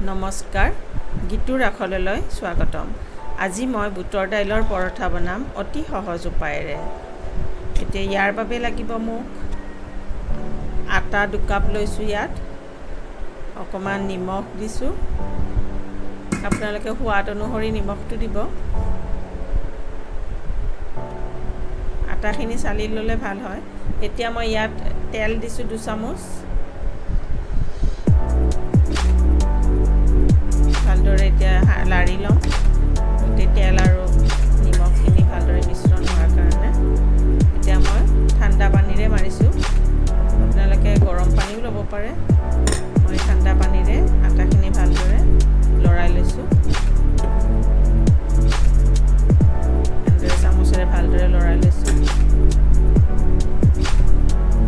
নমস্কাৰ, গীতুৰ ৰাসলৈ স্বাগতম। আজি মই বুটৰ দাইলৰ পৰঠা বনাম অতি সহজ উপায়েৰে। এতিয়া ইয়াৰ বাবে লাগিব মোক আটা 2 কাপ লৈছোঁ। ইয়াত অকণমান নিমখ দিছোঁ। আপোনালোকে সোৱাদ অনুসৰি নিমখটো দিব। আটাখিনি চালি ল'লে ভাল হয়। এতিয়া মই ইয়াত তেল দিছোঁ 2 চামুচ। ভালদৰে এতিয়া লাৰি ল'ম, গোটেই তেল আৰু নিমখখিনি ভালদৰে মিশ্ৰণ হোৱাৰ কাৰণে। এতিয়া মই ঠাণ্ডা পানীৰে মাৰিছোঁ, আপোনালোকে গৰম পানীও ল'ব পাৰে। মই ঠাণ্ডা পানীৰে আটাখিনি ভালদৰে লৰাই লৈছোঁ। এনেদৰে চামুচেৰে ভালদৰে লৰাই লৈছোঁ।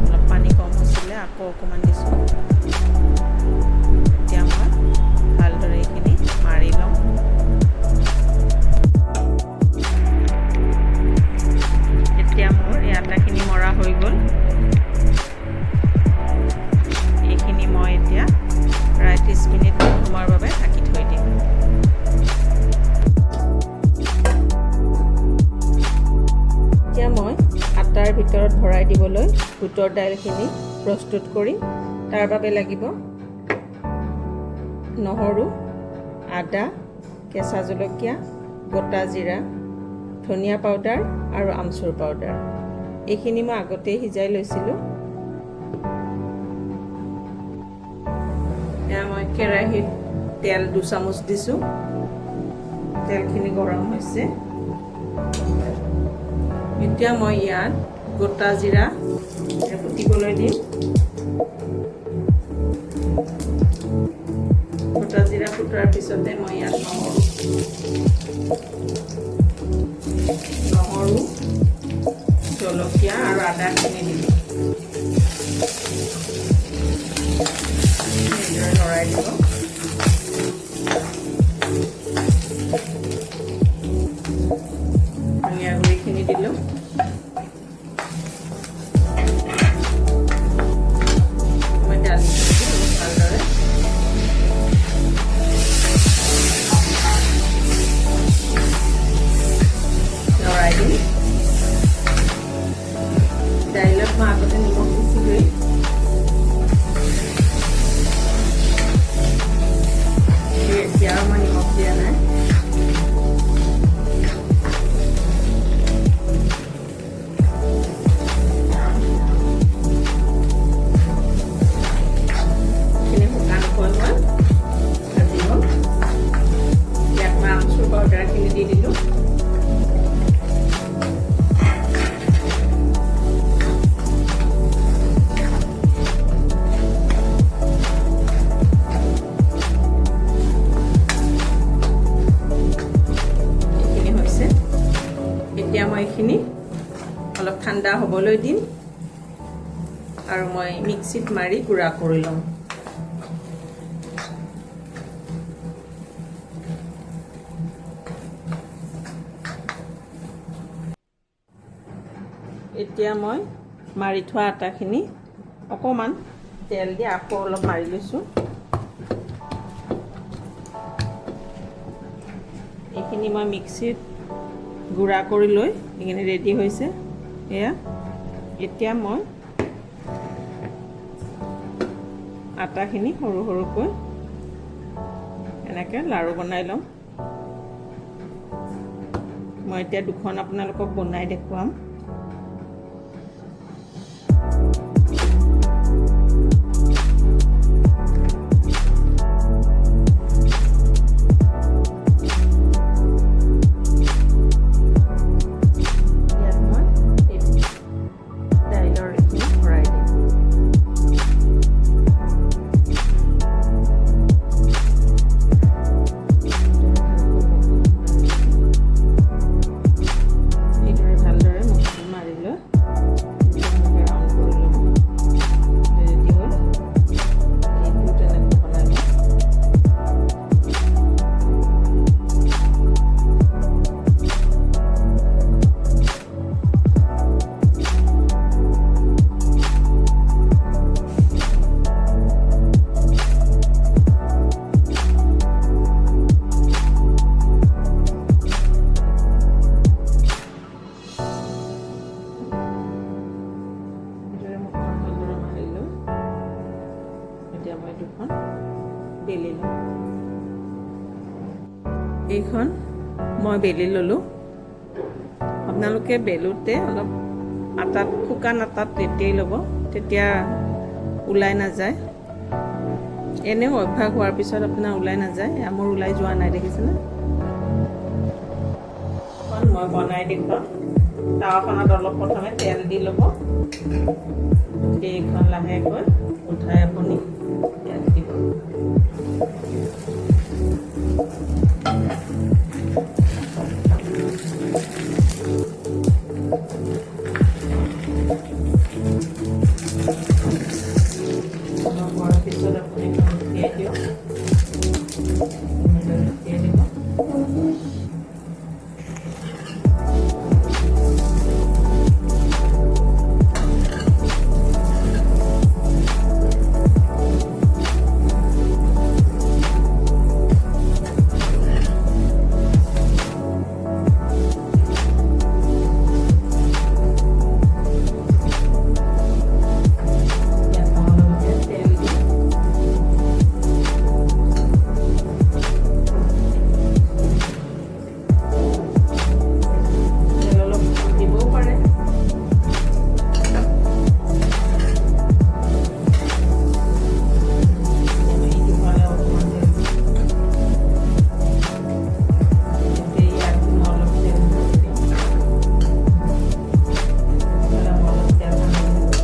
অলপ পানী কম হৈছিলে, আকৌ অকণমান দিছোঁ। এতিয়া মই ভালদৰে এইখিনি মাৰি ল'ম। এতিয়া মোৰ এই আটাখিনি মৰা হৈ গ'ল। এইখিনি মই এতিয়া প্ৰায় 30 মিনিট সময়ৰ বাবে ঢাকি থৈ দিম। এতিয়া মই আটাৰ ভিতৰত ভৰাই দিবলৈ বুটৰ দাইলখিনি প্ৰস্তুত কৰিম। তাৰ বাবে লাগিব নহৰু, আদা, কেঁচা জলকীয়া, গোটা জিৰা, ধনিয়া পাউডাৰ আৰু আমচুৰ পাউডাৰ। এইখিনি মই আগতেই সিজাই লৈছিলোঁ। এয়া মই কেৰাহীত তেল 2 চামুচ দিছোঁ। তেলখিনি গৰম হৈছে। এতিয়া মই ইয়াত গোটা জিৰা ফুটিবলৈ দিম। গোটা জিৰা ফুটাৰ পিছতে মই ইয়াত নহৰু, জলকীয়া আৰু আদাখিনি দিলোঁ। এইদৰে লৰাই দিব। ধনিয়া গুড়িখিনি দিলোঁ। মই দালিখিনি দি ভালদৰে লৰাই দিম। দাইলত মই আগতে নিমখ দিছিলোঁৱেই। এতিয়া আৰু মই নিমখ দিয়া নাই। এইখিনি শুকানকৈ মই ভাজি ল'ম। ইয়াত মই আমচুৰ পাউডাৰখিনি দি দিলোঁ। এইখিনি হৈছে। এতিয়া মই এইখিনি অলপ ঠাণ্ডা হ'বলৈ দিম আৰু মই মিক্সিত মাৰি গুড়া কৰি ল'ম। এতিয়া মই মাৰি থোৱা আটাখিনি অকণমান তেল দি আকৌ অলপ মাৰি লৈছোঁ। এইখিনি মই মিক্সিত গুড়া কৰি লৈ এইখিনি ৰেডি হৈছে এয়া। এতিয়া মই আটাখিনি সৰু সৰুকৈ এনেকৈ লাড়ু বনাই ল'ম। মই এতিয়া দুখন আপোনালোকক বনাই দেখুৱাম। ইয়াত মই এই দাইলৰ এইখিনি ভৰাই দিম। এইদৰে ভালদৰে মুখখন বেলি ল'ম। এইখন মই বেলি ল'লোঁ। আপোনালোকে বেলোতে অলপ আটাত, শুকান আটাত লেটিয়াই ল'ব, তেতিয়া ওলাই নাযায়। এনেও অভ্যাস হোৱাৰ পিছত আপোনাৰ ওলাই নাযায়। মোৰ ওলাই যোৱা নাই, দেখিছেনে? মই বনাই দেখুৱাম। টাৱাখনত অলপ প্ৰথমে তেল দি ল'ব। এইখন লাহেকৈ উঠাই আপুনি ইয়াত দিব। অলপ হোৱাৰ পিছত আপুনি এখন উঠিয়াই দিয়ক, উঠিয়াই দিব। ইয়াত মই অলপ তেল দিম। তেল অলপ দিবও পাৰে। এইটো ফালে অকণমান তেল দিম। এতিয়া ইয়াত মই অলপ তেল দিম। এইফালে মই অলপ তেল সানি দিম।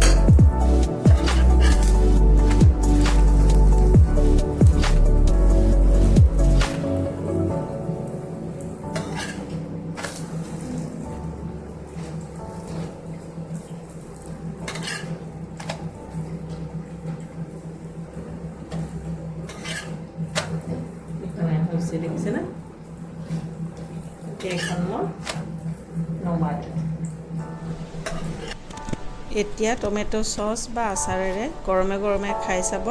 এইখনে হৈছে, দেখিছেনে? এতিয়া এইখন মই নমাই দিম। এতিয়া টমেট' চচ বা আচাৰেৰে গৰমে গৰমে খাই চাব।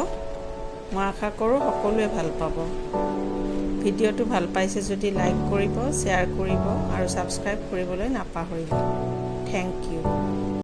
মই আশা কৰোঁ সকলোৱে ভাল পাব। ভিডিঅ'টো ভাল পাইছে যদি লাইক কৰিব, শ্বেয়াৰ কৰিব আৰু ছাবস্ক্ৰাইব কৰিবলৈ নাপাহৰিব। Thank you.